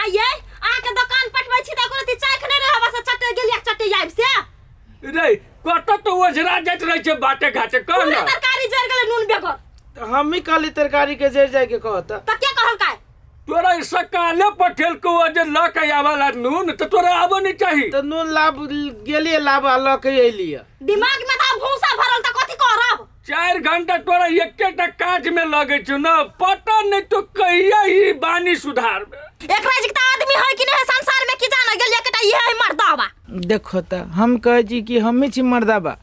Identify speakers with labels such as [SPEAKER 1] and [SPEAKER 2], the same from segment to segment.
[SPEAKER 1] आइए अहाँके दोकान पटबै छी तऽ एको रत्ती चाखि नहि रहै बस चटे गेलियै चटे आबि से
[SPEAKER 2] रे कतऽ तो ओझरा जाइत रहै छै बाटे घाटे कह
[SPEAKER 1] पूरा
[SPEAKER 2] ने
[SPEAKER 1] तरकारी जरि गेलै नून बेगर
[SPEAKER 3] तऽ हमही कहली तरकारी के जरि जाय के कहत
[SPEAKER 1] तऽ के कहलकै
[SPEAKER 2] तोरा ई सकाले पठेल के ओ जे लऽ के आवाला नून तऽ तोरा आबऽ नहीं चाही
[SPEAKER 3] तऽ नून लाब गेलियै लाब आ लऽ के अयलियै
[SPEAKER 1] दिमाग में तऽ भूसा भरल तऽ कथी करब
[SPEAKER 2] 4 घंटा तोरा एकेटा काज में लगै छौ न, पता नहीं तो कहिया ही बानी सुधार में।
[SPEAKER 1] एकरा जे तऽ आदमी है कि नहीं है संसार में की जाने गेलियै एकटा इहे है मर्दावा।
[SPEAKER 3] देखो तऽ हम कहै छी कि हमही छी मर्दाबा,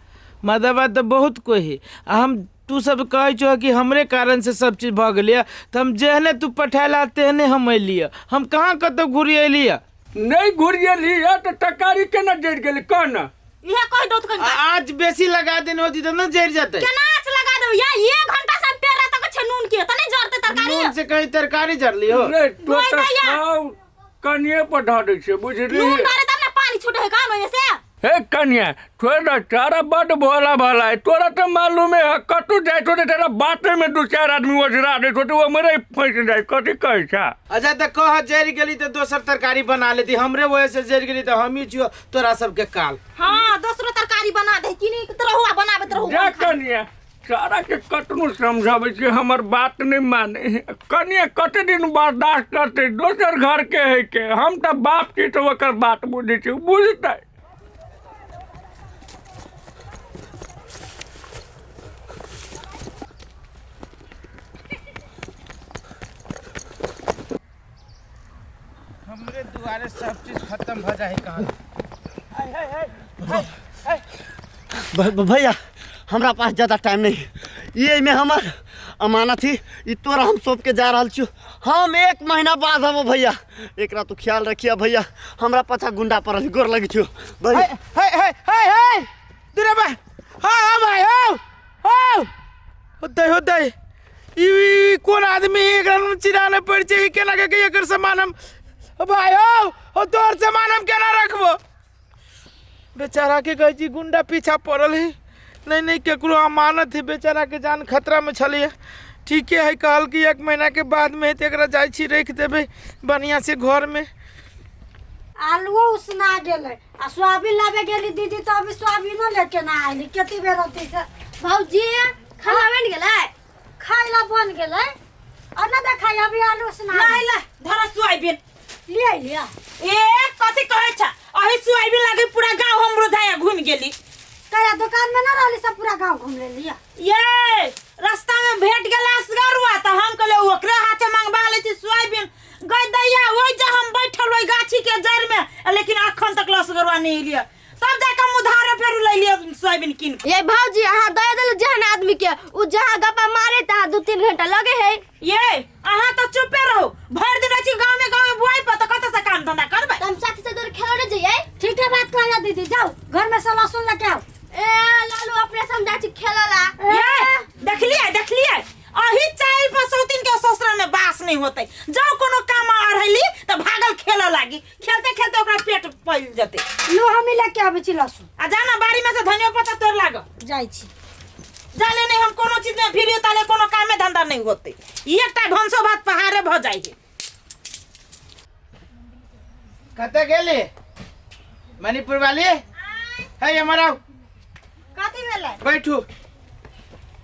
[SPEAKER 3] मर्दाबा तऽ बहुत कोइ है आ हम तू सब कहै छौ कि हमरे कारण से सब चीज भऽ गेलैए, तऽ हम जेहने तू पठेला तेहने हम अयलियै, हम कहाँ कतौ घुरि अयलियै।
[SPEAKER 2] नहीं घुरियली है तो टकारी केना जरि गेलै कह न।
[SPEAKER 1] इहे कहि दौ तऽ
[SPEAKER 3] आ
[SPEAKER 1] कनिका।
[SPEAKER 3] आज बेसी लगा देने होती तऽ न जरि जेतै।
[SPEAKER 1] केना आँच लगा देबै या एक घंटा से हम पेड़ा तक छै नून के तऽ नहीं जरतै तरकारी।
[SPEAKER 3] नून से कहीं तरकारी जरली हो?
[SPEAKER 2] रे तो
[SPEAKER 1] गोइ
[SPEAKER 2] तऽ
[SPEAKER 1] दैया।
[SPEAKER 2] सब कनिए पर धऽ दै छै बुझली।
[SPEAKER 1] नून डाले तब ने पानी छूटे है कान ओहिमे से।
[SPEAKER 2] हे कनिया छोड़ दे, तारा बड भोला भाला है, तोरा तो मालूम है कतू जाय छौ तऽ तेरा बाटे में दू चार आदमी ओझरा दै छौ तऽ ओ मरे फंसि जाय, कथी कहै छा?
[SPEAKER 3] अच्छा तऽ कह जरि गेली तऽ दोसर तरकारी बना लेती, हमरे वजह से जरि गेली तऽ हमही छियौ तोरा सबके काल।
[SPEAKER 1] हाँ दोसरो तरकारी बना दे कि नहीं रहुआ बनाबैत रहू।
[SPEAKER 2] जा कनिया, सारा के कतनो समझाबै छी हमर बात नहीं माने है। कनिया कते दिन बर्दाश्त करते, दोसर घर के है के हम तऽ बाप छी तऽ ओकर बात बुझै छी, बुझतै।
[SPEAKER 3] हमरे दुआरे सब चीज खत्म भ जाए कहाँ।
[SPEAKER 4] भैया हमरा पास ज़्यादा टाइम नहीं, ये में हमर अमानत ही ई तोरा हम सौंप के जा रहल छियो, हम 1 महीना बाद हम भैया एकरा तू ख्याल रखिया भैया, हमरा पाछा गुंडा पड़ल गोर लगे छियो भैया।
[SPEAKER 3] हे हे हे हे दूर बा, हाँ हाँ भाई हो हो होतै होतै ई कोन आदमी है एकरा हम चिराने पड़ छै, ई केना के एकर सामान हम भाई हो हो तोर सामान हम केना रखबो। बेचारा के कहै छी गुंडा पीछा पड़ल है, नहीं नहीं केकरो अमानत है, बेचारा के जान खतरा में छलिए। ठीके है कहल कि 1 महीना के बाद में तऽ एकरा जाइ छी रख देबै बढ़िया से घर में।
[SPEAKER 5] आलुओ उसना गेलै आ सोयाबीन लाबे गेली दीदी तऽ अभी सोयाबीनो लेके ना आयली, कते बेर होतै से।
[SPEAKER 6] भौजी खाना बनि गेलै?
[SPEAKER 5] खाय ला बन गेलै और ना देखाई अभी आलू उसना
[SPEAKER 7] ला ला धर सोयाबीन
[SPEAKER 5] लिया लिया।
[SPEAKER 7] ए कथी कहै छ अही सोयाबीन लागे पूरा गांव हमरो जाय घूम गेली।
[SPEAKER 5] तोरा दुकान में ना रहली सब पूरा गांव घूम लेली।
[SPEAKER 7] ये रास्ता में भेट गेला असगरुआ त हम कहले ओकरे हाथे मंगवा ले छी सोयाबीन। गई दैया ओइ जे हम बैठल ओइ गाछी के जड़ में, लेकिन अखन तक लसगरुआ नहीं एलिए, तब जाके हम उधारे फेर ले लिए सोयाबीन कीन के।
[SPEAKER 6] ये भौजी अहाँ दे देलु जेहन आदमी के उ जहाँ गप्पा मारे तहाँ 2-3 घंटा लगे है।
[SPEAKER 7] ये अहाँ तो चुपे रहो, भर दिन अछि गांव में गांव में बुआई पर त कत से काम धंधा करबै?
[SPEAKER 6] त हम साथी से दूर खेलने जइयै।
[SPEAKER 5] ठीक है बात कहला दीदी, जाओ घर में से लहसुन लेके आओ।
[SPEAKER 6] ए लालू अपने समझा छी खेलला।
[SPEAKER 7] ये देखलिए देखलिए अही चाइल पर सौतीन के ससुरा में बास नहीं होते, जाओ कोनो काम अड़ैली त भागल खेल लागी, खेलते खेलते ओकरा पेट फैल जते।
[SPEAKER 5] लो हम ही लेके आबै छी लहसुन।
[SPEAKER 7] आ जाना बाड़ी में से धनिया पत्ता तोड़ लाग।
[SPEAKER 5] जाइ छी।
[SPEAKER 7] जाले नहीं हम कोनो चीज में भिड़ियो ताले कोनो काम में धंधा नहीं होते, एकटा भनसो भात पहाड़े भ जाइ है।
[SPEAKER 3] कतऽ गेली मणिपुर वाली? है हमारा
[SPEAKER 1] कथी भेलै?
[SPEAKER 3] बैठू।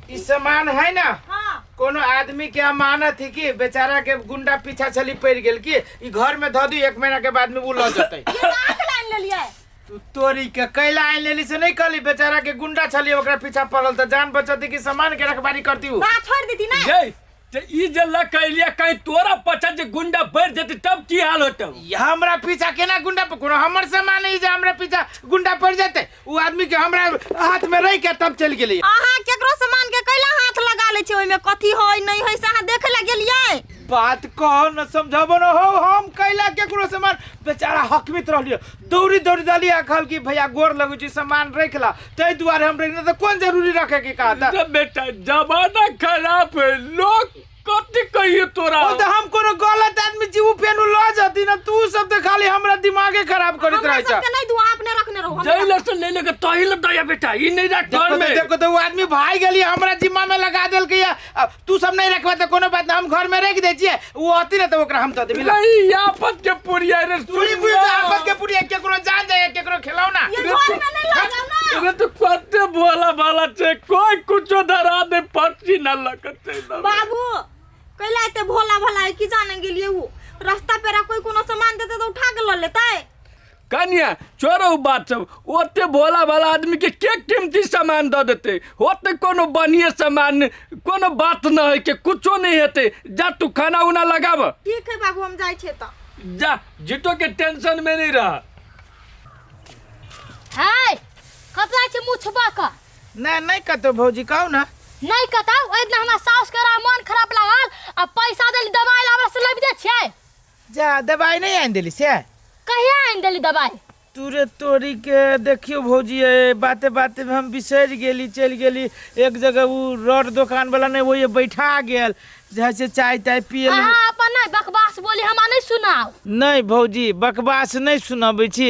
[SPEAKER 3] ई सामान है ना,
[SPEAKER 1] हाँ।
[SPEAKER 3] कोनो आदमी के अमानत है कि बेचारा के गुंडा पीछा छली पड़ गेल कि ई घर में धऽ दी, 1 महीना के बाद में उ लऽ जेतै।
[SPEAKER 1] ये तऽ आँख लाइन लेलियै।
[SPEAKER 3] तू तोरी के कैला आनि लेली से नहीं कहली, बेचारा के गुंडा छली ओकरा पीछा पड़ल तऽ जान बचती कि सामान के रखबारी करती उ।
[SPEAKER 1] बात छोड़ देती ना।
[SPEAKER 2] जय ते ई जे लकैलिया कहीं तोरा पछा जे गुंडा बढ़ जेतै तब की हाल होतौ?
[SPEAKER 3] ई हमरा पीछा केना गुंडा कोनो हमर सामान है जे हमरा पीछा गुंडा पड़ जेतै? उ आदमी के हमरा हाथ में रह के तब चल गेलै।
[SPEAKER 1] अहाँ केकरो सामान के कैला हाथ लगा लै छी, ओहिमे कथी होय नहीं होय से अहाँ देखे ला गेलियै?
[SPEAKER 3] बात कहो न समझाबो न हो, हम कैला केकरो सामान बेचारा हकमित रहलियो, दौड़ी दौड़ी दलिया आ कहल कि भैया गोर लगै छी सामान रख ला, ताहि दुआरे हम रख, तऽ कोन जरूरी रखे के कहा था?
[SPEAKER 2] रे बेटा जमाना खराब है, लोग कथी कहिए तोरा?
[SPEAKER 3] ओ तऽ हम कोनो गलत आदमी छी, उ फेनु लऽ जती ना, तू सब तऽ खाली हमरा दिमागे खराब करैत
[SPEAKER 1] हमरा
[SPEAKER 3] रहै छ।
[SPEAKER 1] सबके नहीं दू, अपने रखने रहो, हम
[SPEAKER 2] जै से ले लेके तही ले दया बेटा, ई नहीं रख
[SPEAKER 3] देखो
[SPEAKER 2] घर
[SPEAKER 3] तो,
[SPEAKER 2] में।
[SPEAKER 3] देखो तो उ आदमी भाग गेली हमरा जिम्मा में लगा देलकै या, अब तू सब नहीं रखबा तऽ कोनो बात ना, हम घर में रख दै छियै, ओ अती ने तऽ ओकरा हम दऽ देबै। ला।
[SPEAKER 2] नहीं आफत के पुरिया रे।
[SPEAKER 3] तू ही बुझ आफत के पुरिया, केकरो जान जाए केकरो खिलाओ ना।
[SPEAKER 1] ये घर में नहीं लगाओ ना।
[SPEAKER 2] अरे तो कते भोला भाला छे, कोई कुछो धरा दे पर्ची ना लगते ना।
[SPEAKER 1] बाबू कैला एते भोला भला है की जाने गेलिए, उ रास्ता पेरा कोई कोनो सामान देते तो उठा के ल लेतै।
[SPEAKER 2] कनिया छोड़ो उ बात सब, ओते भोला भाला आदमी के के कीमती सामान दऽ देते? ओते कोनो बढ़िया सामान कोनो बात न है के कुछो नहीं हेतै। जा तू खाना उना लगाब।
[SPEAKER 1] ठीक है बाबू, हम जाइ छियै तऽ।
[SPEAKER 2] जा, जीतो के टेंशन में नहीं रह।
[SPEAKER 6] है कतऽ छै मुँह छुपा कऽ?
[SPEAKER 3] नहीं नहीं कतौ भौजी, कहू ना।
[SPEAKER 6] नहीं कतौ। ओहि दिना हमरा साउस के मन खराब लागल आ पैसा देली दवाइ लाबे से लाबि दै छियै।
[SPEAKER 3] जा, दवाई नहीं आनि देली से?
[SPEAKER 6] कहिया आनि देली दवाइ?
[SPEAKER 3] तूरे तोरी के, देखियो भौजी, ए, बाते बाते में हम बिसरि गेली, चलि गेली एक जगह, उ रोड दोकान वाला नहीं वही बैठा गेल जैसे चाय ताय पिए।
[SPEAKER 6] अहाँ अपन नहीं बकवास बोली, हमरा नहीं सुनाओ।
[SPEAKER 3] नहीं भौजी, बकवास नहीं सुनाबै छी,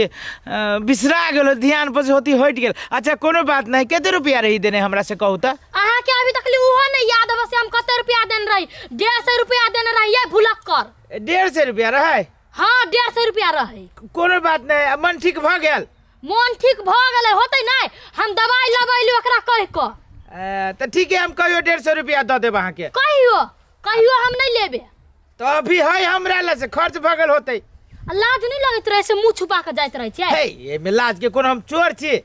[SPEAKER 3] बिसरा गेल, ध्यान पर से होती हटि गेल। अच्छा कोनो बात नहीं, कते रुपया रही देने हमरा से कहू तऽ?
[SPEAKER 6] अहाँ के अभी तक उहो नहीं याद है से हम कते रुपया देने रही? 150 रुपया देने रहिए भुलक्कर।
[SPEAKER 3] 150 रुपया रहै?
[SPEAKER 6] हाँ, 150 रुपया रहे।
[SPEAKER 3] कोनो बात नहीं, मन ठीक भऽ गेल?
[SPEAKER 6] मन ठीक भऽ गेलै होतै नहीं, हम दवाई लबैली ओकरा कहि कऽ।
[SPEAKER 3] तऽ ठीक है, हम कहियो 150 रुपया दऽ देब अहाँके।
[SPEAKER 6] कहियो कहियो हम नहीं लेबे।
[SPEAKER 3] तऽ अभी है हमरा लग से खर्च भऽ गेल होतै।
[SPEAKER 6] आ लाज नहीं लगैत रहे से मुँह छुपा के जाइत रहे छियै?
[SPEAKER 3] हे, एहिमे लाज के कोनो, हम चोर छी?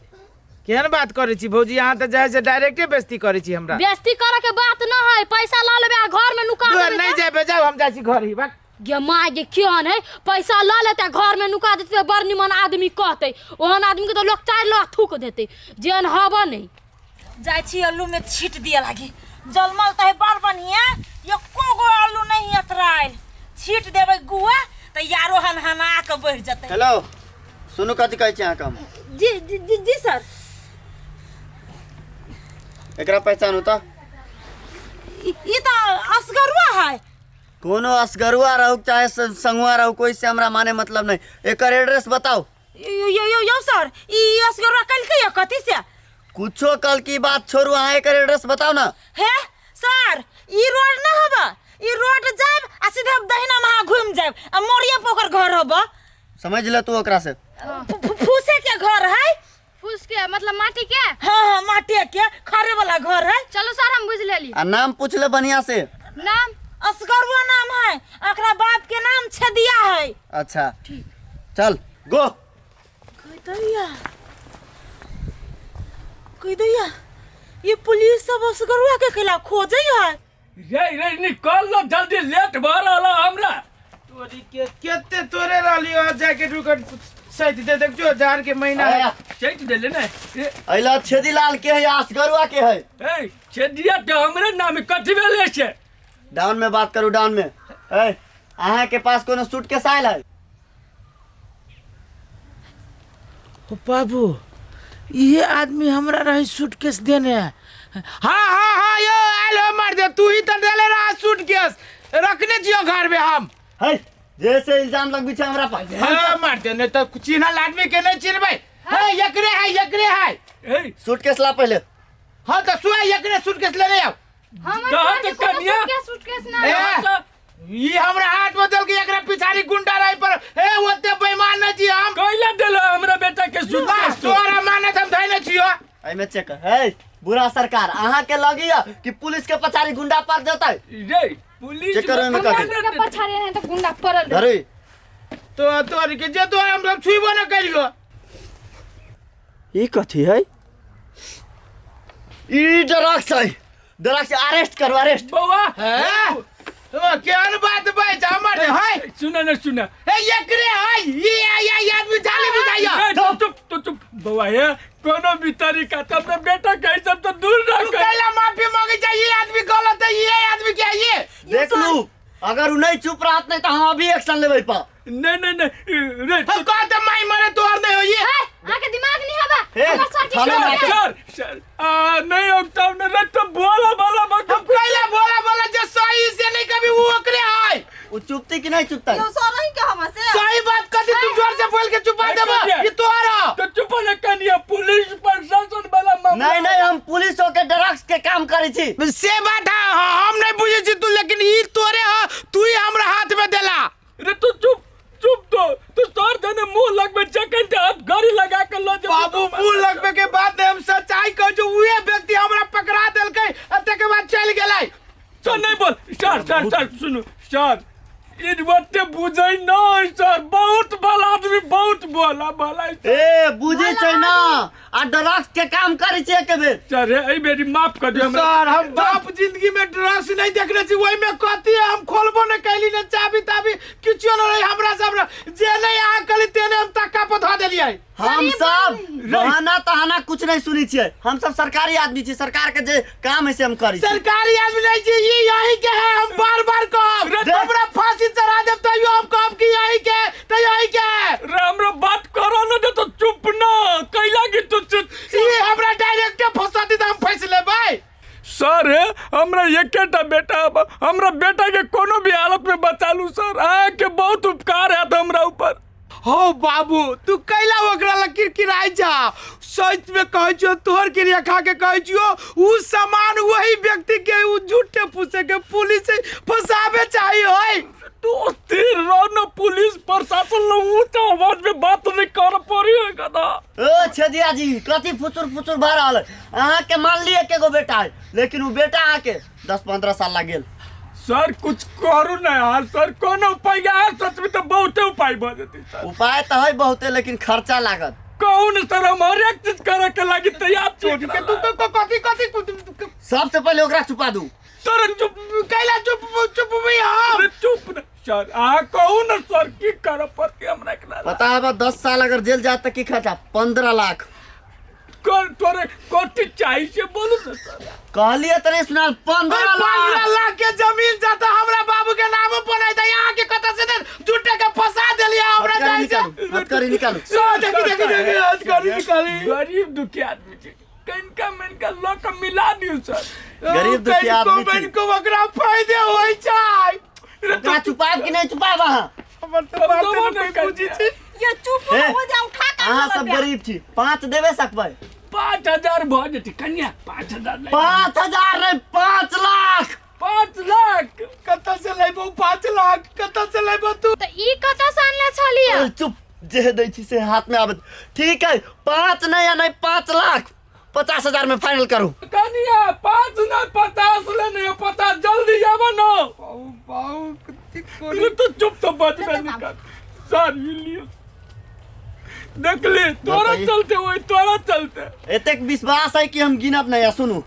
[SPEAKER 3] केहन बात करै छी भौजी, अहाँ तऽ जाइ से डायरेक्टे बेइज्जती करै छी हमरा।
[SPEAKER 6] बेइज्जती करे के बात न है, पैसा ला लेबे आ घर में नुका
[SPEAKER 3] तू
[SPEAKER 6] देबे।
[SPEAKER 3] नहीं जाबे, जाओ, हम जाइ छी घर ही बा।
[SPEAKER 6] गे माय गे, केहन है, पैसा ल लेते घर में नुका देते, बड़ निमन आदमी कहते। ओहन आदमी के तो लोग चारि लोग थूक देते, जेहन हब नहीं।
[SPEAKER 7] जाइ छी आलू में छीट दिए लागी, जलमल तऽ है बड़ बढ़िया, एको गो आलू नहीं अतरायल। छीट देबै गुआ तऽ यारो हनहना के बढ़ जेतै।
[SPEAKER 4] हेलो, सुनू, कथी कहै छी अहाँके हम?
[SPEAKER 7] जी जी जी जी सर।
[SPEAKER 4] एकरा पहचानू तऽ।
[SPEAKER 7] ई तऽ असगरुआ है।
[SPEAKER 4] कोनो असगरुआ रहू चाहे संगुआ रहू, कोई से हमरा माने मतलब नहीं, एकर एड्रेस बताओ।
[SPEAKER 7] यो यो यो यो सर, ई असगरुआ कल के कथी से?
[SPEAKER 4] कुछो कल की बात छोड़ू, अहाँ एकर एड्रेस बताओ ना।
[SPEAKER 7] हे सर, ई रोड न हब, ई रोड जाब आ सीधा दहिना में घूम जाब आ मोरिया पोखर घर हब।
[SPEAKER 4] समझ ले तू ओकरा से।
[SPEAKER 7] फूसे के घर है।
[SPEAKER 6] फूस के मतलब माटी के?
[SPEAKER 7] हाँ हाँ, माटी के खरे वाला घर है।
[SPEAKER 6] चलो सर, हम बुझ लेली।
[SPEAKER 4] आ नाम पूछ ले बढ़िया से।
[SPEAKER 6] नाम?
[SPEAKER 7] असगरुआ नाम है, एकरा बाप के नाम छेदिया है।
[SPEAKER 4] अच्छा चल गो।
[SPEAKER 7] कह दैया, कह दैया, ये पुलिस सब असगरुआ के खिलाफ खोजे है।
[SPEAKER 2] रे रे निकल लो जल्दी, लेट भऽ रहल है हमरा।
[SPEAKER 3] तोरी के, केते तोरे रहलियो, जैकेट उकेट सैत दे, देख जो जाड़ के महीना है।
[SPEAKER 2] चैत देले ने।
[SPEAKER 4] अइला छेदीलाल के है या असगरुआ के है?
[SPEAKER 2] ए छेदिया तो हमरे नाम है, कथी भेले छै?
[SPEAKER 4] डाउन में बात करू, डाउन में। ए, अहाँ के पास कोनो सूटकेस आयल है?
[SPEAKER 3] ओ बाबू, ये आदमी हमरा रही सूटकेस देने। हाँ हाँ हाँ, यो आयल हो, मार दे, तू ही तो देले रहा सूटकेस, रखने छियो घर में हम।
[SPEAKER 4] है जैसे इल्जाम लगबी छै हमरा पर।
[SPEAKER 3] हाँ मार दे, नहीं तो चिन्हल आदमी के नहीं चिन्हबै। है एकरे है, एकरे है।
[SPEAKER 2] ए
[SPEAKER 4] सूटकेस ला पहले।
[SPEAKER 3] हाँ तो सुआ, एकरे सूटकेस लेने आओ।
[SPEAKER 2] दह तऽ कनिया।
[SPEAKER 6] सूटकेस ना।
[SPEAKER 3] ए, ई हमरा हाथ में देल के एकरा पिछाड़ी गुंडा रही पर, हे ओते बेईमान न छी हम।
[SPEAKER 2] कैला देलो हमरा बेटा के सूटकेस तू?
[SPEAKER 3] तोरा मानत हम धैने छियो।
[SPEAKER 4] एहिमे चेक कर। है बुरा सरकार, अहाँ के लगिया कि पुलिस के पछाड़ी गुंडा पार देतै?
[SPEAKER 2] रे पुलिस
[SPEAKER 4] चेक करो एहिमे कथी।
[SPEAKER 6] के पछाड़ी नहीं तो गुंडा पड़ल रहे।
[SPEAKER 4] धरी।
[SPEAKER 3] तो तोर के जे तोरा हम सब छुइबो न करियो।
[SPEAKER 4] ई कथी है? ई ड्रग्स है, ड्रग्स, अरेस्ट करो, अरेस्ट।
[SPEAKER 2] बौआ।
[SPEAKER 3] हैं? तो केहन बात बाज हमर है?
[SPEAKER 2] सुन न, सुन।
[SPEAKER 3] हे एकरे है, ई आई आदमी जाली बुझाइयो।
[SPEAKER 2] ए, चुप चुप तो चुप बौआ, हे कोनो भी तरीका तो अपने बेटा के सब तो दूर
[SPEAKER 3] तू
[SPEAKER 2] रख।
[SPEAKER 3] कैला माफी मांगे जा, ये आदमी गलत है, ये आदमी क्या ये?
[SPEAKER 4] देख लू, अगर उ नहीं चुप रहत नहीं तो हम अभी एक्शन लेबै पा।
[SPEAKER 2] नहीं नहीं नहीं रे।
[SPEAKER 3] हम कहते माई मरे तोहर नहीं हो ये।
[SPEAKER 6] अहाँ के दिमाग नहीं हबा।
[SPEAKER 4] हे,
[SPEAKER 6] हमर सर ठीक
[SPEAKER 4] थाना
[SPEAKER 6] हो
[SPEAKER 4] में
[SPEAKER 6] गया।
[SPEAKER 2] सर सर आ नहीं उगता न रे तो बोला बोला मत।
[SPEAKER 3] हम कैला बोला बोला जे सही से नहीं कभी वो ओकरे है।
[SPEAKER 4] उ चुपती कि नहीं चुपता?
[SPEAKER 1] यो सर ही के हम से।
[SPEAKER 3] सही बात कथी तू जोर से बोल के चुपा देबो, ये तोहर है।
[SPEAKER 2] तो चुप न कनिया, पुलिस प्रशासन वाला मामला।
[SPEAKER 4] नहीं नहीं, हम पुलिस होके ड्रग्स के काम करै छी।
[SPEAKER 3] से बात है, हम नहीं बुझे छी तू, लेकिन ई तोरे ह, तू ही हमरा हाथ में देला।
[SPEAKER 2] रे तू चुप चुप, तो तू सर देने मुंह लगबे जखन ते हाथ गाड़ी लगा के ल जे।
[SPEAKER 3] बाबू मुंह लगबे के बाद हम सच्चाई कहै छी, उहे व्यक्ति हमरा पकड़ा देलकै आ तकर बाद चलि गेलै।
[SPEAKER 2] सर नहीं बोल, सर सर सर सुनू सर, ई बाते बुझै नहीं सर, बहुत भला आदमी, बहुत भोला भला।
[SPEAKER 4] ए बुझै छै ना, आ ड्रग्स के काम करै छै एक बेर।
[SPEAKER 2] सर एहि बेरी माफ कर दियौ हमरा।
[SPEAKER 3] सर हम बाप जिंदगी में ड्रग्स नहीं देखने छी, ओहि में कथी है, हम खोलबो नहीं कैली, ने चाबी ताबी किछो नहीं रही हमरा सब जे नहीं अहाँ कहली तेने हम तक्का पर धऽ देलियै।
[SPEAKER 4] हम सब बहाना तहाना कुछ नहीं सुनै छियै, हम सब सरकारी आदमी छी, सरकार के जे काम है से हम करै छी।
[SPEAKER 3] सरकारी आदमी नहीं छी, ई यही के है, हम बार बार कहब, हमरा फांसी चढ़ा देब तैयो हम कहब कि यही के है, तो यही के है।
[SPEAKER 2] रे हमरा बात करो न दे तो चुप न कैला कि तू चुप।
[SPEAKER 3] ई हमरा डायरेक्ट फंसा दी त हम फंस लेबै।
[SPEAKER 2] सर हमरा एकेटा बेटा बा, हमरा बेटा के कोनो भी हालत में बचा लू सर, अहाँ के बहुत उपकार है हमरा ऊपर।
[SPEAKER 3] हो बाबू तू कैला ओकरा ला किरकिराइ जा, सच में कहै छियो तोहर क्रिया खा के कहै छियो, उ सामान वही व्यक्ति के उ झूठे फूसे के पुलिस फंसाबे चाहिए होय।
[SPEAKER 2] तू स्थिर रहो न, पुलिस प्रशासन लो ऊंचा आवाज में बात नहीं कर पड़ी है गधा।
[SPEAKER 4] ओ छेदिया जी कथी फुचुर फुचुर भऽ रहल है? अहाँ के मान लिए एके गो बेटा है, लेकिन उ बेटा अहाँ के 10-15 साल लग गेल।
[SPEAKER 2] सर कुछ करू ना यार सर, कोनो उपाय यार, सच में तो बहुते उपाय भऽ जेतै सर।
[SPEAKER 4] उपाय तऽ है बहुते, लेकिन खर्चा लागत।
[SPEAKER 2] कहू न सर, हम हर एक चीज करे के लागी तैयार छी।
[SPEAKER 3] के तू तो कथी कथी
[SPEAKER 4] सबसे पहले ओकरा छुपा दू।
[SPEAKER 2] सर चुप
[SPEAKER 3] कैला चुप चुप भी हम।
[SPEAKER 2] अरे चुप न सर, अहाँ कहू न सर की करऽ पड़तै हमरा एकरा।
[SPEAKER 4] पता है बा 10 साल अगर जेल जात तऽ की खर्चा, 15 लाख।
[SPEAKER 2] कर तोरे कथी चाही से बोलू न सर।
[SPEAKER 4] कहलिए तऽ नहीं सुनाल, 15 लाख।
[SPEAKER 3] 15 लाख के जमीन जाता हमरा बाबू के नाम पर नहीं था, यहाँ के कथा से झूठे के फंसा देलिए हमरा जाय से।
[SPEAKER 4] हथकड़ी निकालू।
[SPEAKER 2] सर
[SPEAKER 3] देखी देखी देखी हथकड़ी निकाली।
[SPEAKER 2] गरीब दुखी आदमी छी, कनिका मनिका लऽ कऽ मिला दियौ सर।
[SPEAKER 4] गरीब दुखी आदमी छी,
[SPEAKER 3] कनिको ओकरा फायदे होय छै।
[SPEAKER 4] ओकरा छुपायब कि नहीं छुपायब अहाँ?
[SPEAKER 3] हमर तऽ बात नहि बुझै छी।
[SPEAKER 1] ये चुप हो जा, उठा के
[SPEAKER 4] अहाँ सब गरीब छी, 5 देबे सकबै?
[SPEAKER 2] 5000 भऽ जेतै कन्या, 5000
[SPEAKER 4] 5000 नहीं, 5 लाख।
[SPEAKER 2] 5 लाख
[SPEAKER 3] कतऽ से लेबौ 5 लाख, कतऽ से लेबौ तू?
[SPEAKER 6] तऽ ई कतऽ से आनले छलियै?
[SPEAKER 4] चुप, जे दै छी से हाथ में आबत। ठीक है, 5 नहीं या नहीं 5 लाख 50,000 में फाइनल करू।
[SPEAKER 2] कन्या 5 नहीं 50 ले नहीं 50, जल्दी आबो न।
[SPEAKER 3] बाबू
[SPEAKER 2] तो चुप तो बचबे नहीं कर सर, ई लियो देखली तोरा चलते वही तोरा चलते।
[SPEAKER 4] एतेक विश्वास है कि हम गिनब नहीं। आ सुनू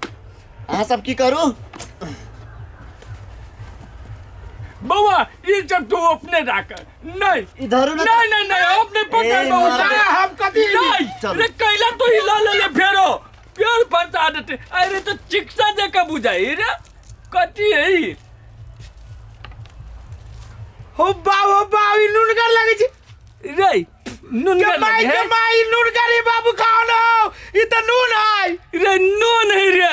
[SPEAKER 4] अहाँ सब की करू
[SPEAKER 2] बउआ, ई सब तू अपने राख। नहीं
[SPEAKER 4] इधर न
[SPEAKER 2] नहीं नहीं नहीं अपने पकड़
[SPEAKER 3] हम कथी
[SPEAKER 2] नहीं। रे कैला तो हिला ले ले फेरो प्यार फंसा देते। अरे तो चिकित्सा जका बुझाई रे कथी है।
[SPEAKER 3] हो बाबू ई नुनगर लगै छै
[SPEAKER 2] रे, नुनगर
[SPEAKER 3] लगे है माई, नुनगर ही बाबू खाओ ना, ई त नून है
[SPEAKER 2] रे, नून है रे।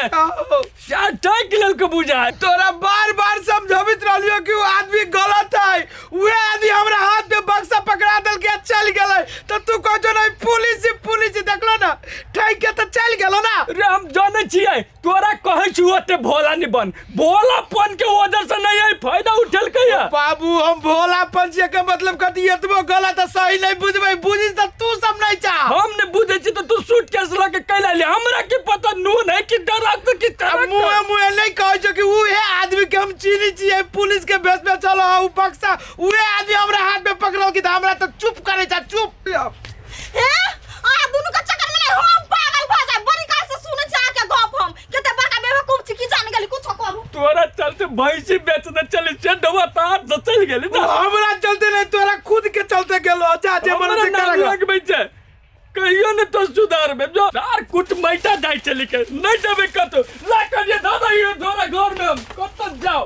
[SPEAKER 2] ठक लेल के बुझा।
[SPEAKER 3] तोरा बार बार समझाबित रहलियो कि वो आदमी गलत है, उहे आदमी हमरा हाथ में बक्सा पकड़ा देल के चल गेलै, तो तू कहो नहीं पुलिस पुलिस देखलो ना ठक के तो चल गेलो ना।
[SPEAKER 2] रे हम जानै छियै तोरा कहै छी ओते भोला नहीं बन, भोलापन के वजह से नहीं है फायदा उठेलकै है।
[SPEAKER 3] बाबू हम भोलापन से के मतलब कथी, एतबो गलत है सही नहीं बुझबै, बुझी त तू सब नहीं चाह।
[SPEAKER 2] हम नहीं बुझै छी तो तू सूटकेस लऽ के कैला ले, हमरा की पता नून है कि डराक कि
[SPEAKER 3] तरक। मुँहे मुँहे नहीं कहै छौ कि उहे आदमी के हम चिन्है छियै, पुलिस के भेष में चलो उ बक्सा उहे आदमी हमरा हाथ में पकड़ल कि हमरा तो चुप करै छ चुप।
[SPEAKER 1] हे आ दुनु के चक्कर में नहीं हम पागल भ जाय, बड़ी काल से सुनै छी आके गप हम केते बड़का बेवकूफ छी की जान गेली कुछो करू।
[SPEAKER 2] तोरा चलते भैंसी बेचने चली से डबा तार से चल गेली ना।
[SPEAKER 3] हमरा चलते नहीं तोरा खुद के चलते गेलो, जा जे मन से कर
[SPEAKER 2] लगबै छै कहियो ने तो सुधार में जो सार कुछ मैटा जाय चली के नहीं जाबे कतो ला कर ये दादा ये तोरा घर में हम कत जाओ।